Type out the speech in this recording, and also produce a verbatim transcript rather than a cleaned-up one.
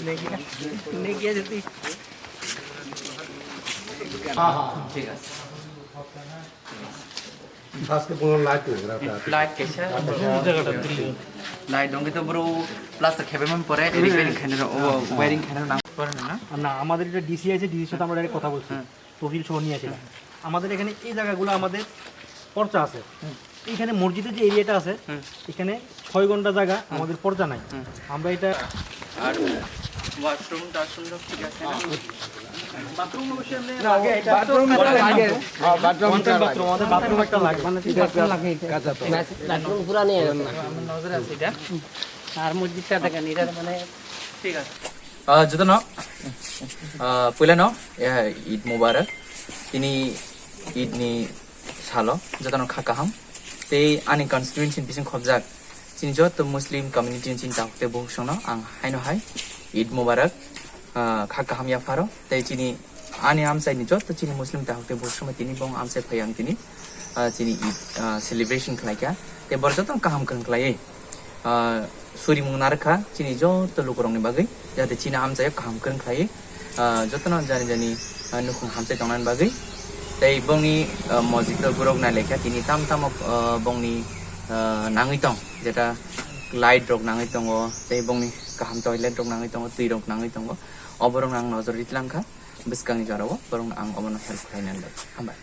Negi aja twi. Ha, ha, ha. Thik ase. Aske bono light ni gra ta. Light kaisa. Light dong kito bro, plus khebe man pore, repairing khaina ro, o wiring khaina ro nang pore na. না, আমাদের এটা ডিসি আছে, ডিসির সাথে আমরা ডাইরেক্ট কথা বলছি। হুম। তহসিল সহ নিয়ে আসি। হুম। আমাদের এখানে এই জায়গাগুলো আমাদের পর্চা আছে। হুম। এখানে মসজিদের যে এরিয়াটা আছে, হুম। এখানে ছয় ঘন্টা জায়গা হুম। আমাদের পর্চা নাই। হুম। আমরা এটা আর ওয়াশরুম টাশরুম সব ঠিক আছে না? বাথরুম অবশ্যই এমনি না, লাগে, এটা বাথরুম তো একটা লাগে। হ্যাঁ, বাথরুম ওয়ান টাইম একটা লাগে। বাথরুম, আমাদের বাথরুম একটা লাগে। মানে ঠিক আছে। বাথরুম পুরা নেই। আমার নজরে আছে এটা। আর মসজিদটা দেখেন, এটা মানে ঠিক আছে। Ah, jotono, ah, puilano, eh, Eid Mubarak. Tini Eid ni salo, jotono kha kaham. Tei ani constituency ni bising khobjak. Chini joto Muslim community ni chini tabuk tei buhuk songno ang haino hai Eid Mubarak, ah, kha kaham yapharo. Tei chini ani amchai ni joto chini Muslim tabuk tei buhuk songno tini bong amchai phai ang tini, ah, chini Eid, ah, celebration khlai kha. Tei bor joto kaham kwrwng khlaiwi. Ah, surimung narwkha chini joto lukurokni bagwi, jahate chini amchaio kaham kwrwng khlaiwi, ah, jotono jani jani, ah, nukhung hamchai tongnani bagwi. Tei bongni, ah, mosjid o borok nailaikha tini tam tamo, ah, bongni, ah, nangwi tong, jeta light rok nangwi tongo, tei bongni kaham toilet rok nangwi tongo, twi rok nangwi tongo, oborokno ang nojor ri tlangkha bwskangni jorao borokno ang obono help khlainani bagwi. Hambai.